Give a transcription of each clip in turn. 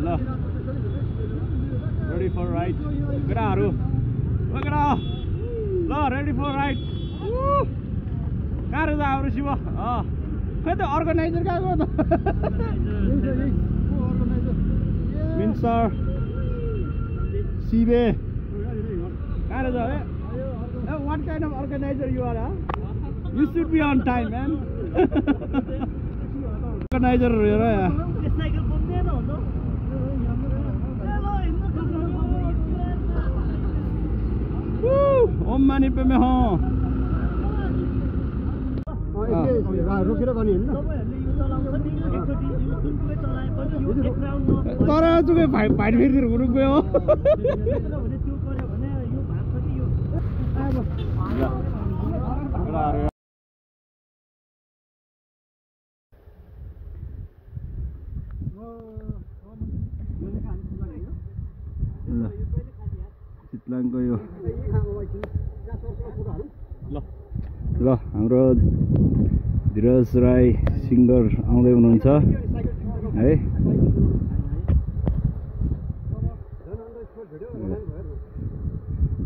ल ready for ride केटाहरु ओ केटा ल ready for ride कहाँ रहेछ हाम्रो शिव खै त अर्गनाइजर कहाँ गयो त विन्सर सिबे कहाँ रहेछ है what kind of organizer you are you should be on time man organizer हेर यार ओम मानी पे में हो रोकेर गर्ने हैन तर जुके भाइ फेरि रुक गयो चितलाङको यो ल हाम्रो धीरज राई सिङ्गर आउँदै हुनुहुन्छ है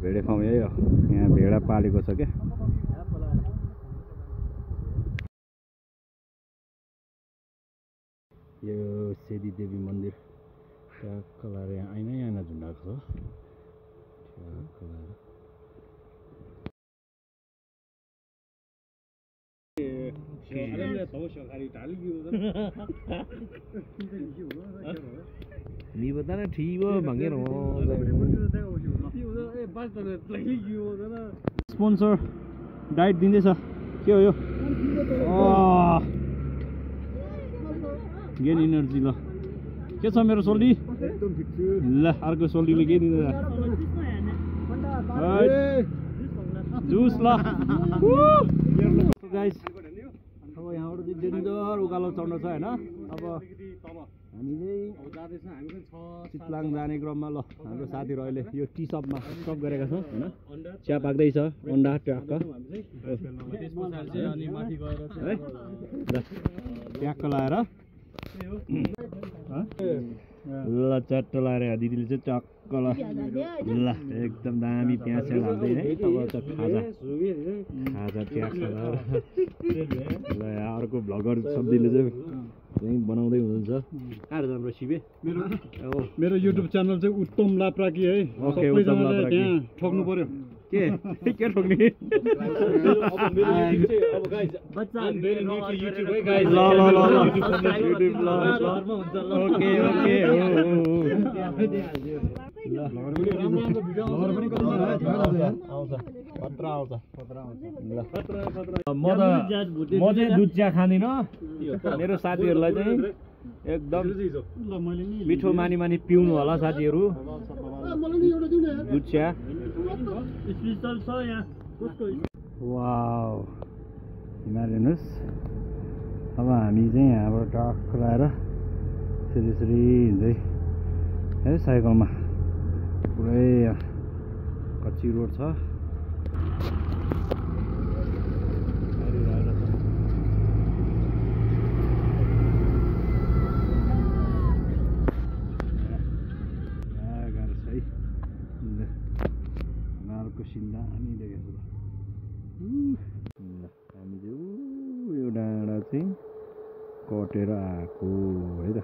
भेडे ठाउँ यही हो यहाँ भेडा पालेको छ क्या यो सेदी देवी मन्दिर कलार यहाँ ऐना झुन्डाएको छ你不在那提我忙个咯？ स्पोन्सर डाइट दिँदैछ के हो यो गेन इनर्जी ल के छ मेरो सोल्डी ल अर्को सोल्डीले के दिँदैछ जुस ल गाइस अब यहाँबाट चाहिँ डेन्जर उकालो चढ्न छ हैन अब हामी चाहिँ चितलाङ जाने क्रममा ल हाम्रो साथीहरु अहिले यो टी शपमा स्टप गरेका छौं हैन चिया पाक्दैछ अन्डा ट्याक्क ट्याक्क लाएर ल चट्ट लाएर दिदीले चाहिँ टक्क ल एकदम दामी प्याज हाल्दै है अब चाहिँ खाजा ट्याक्क लाएर ल अर्को भ्लगर शब्दले चाहिँ बनाउँदै हुनुहुन्छ कहाँ रहेछ हाम्रो शिवे मेरो युट्युब च्यानल चाहिँ उत्तम लाप्राकी है सबैजनाले त्यहाँ ठग्नु पर्यो के ठग्ने अब गाइस बच्चा भेरी न्यू टु युट्युब है गाइस ल युट्युब ल ओके म चाहिँ दुध चिया खाँदिन मेरो साथीहरुलाई चाहिँ एकदम मिठो मानी पिउनु होला साथीहरु दुध चिया वाउ हिमालयनस अब हामी चाहिँ यहाँबाट टक्क लाएर यसरी हिँड्दै है साइकलमा पुरै कच्ची रोड छ सिन्दा हामी देखेको हामी चाहिँ यो डाँडा चाहिँ कटेर आएको है त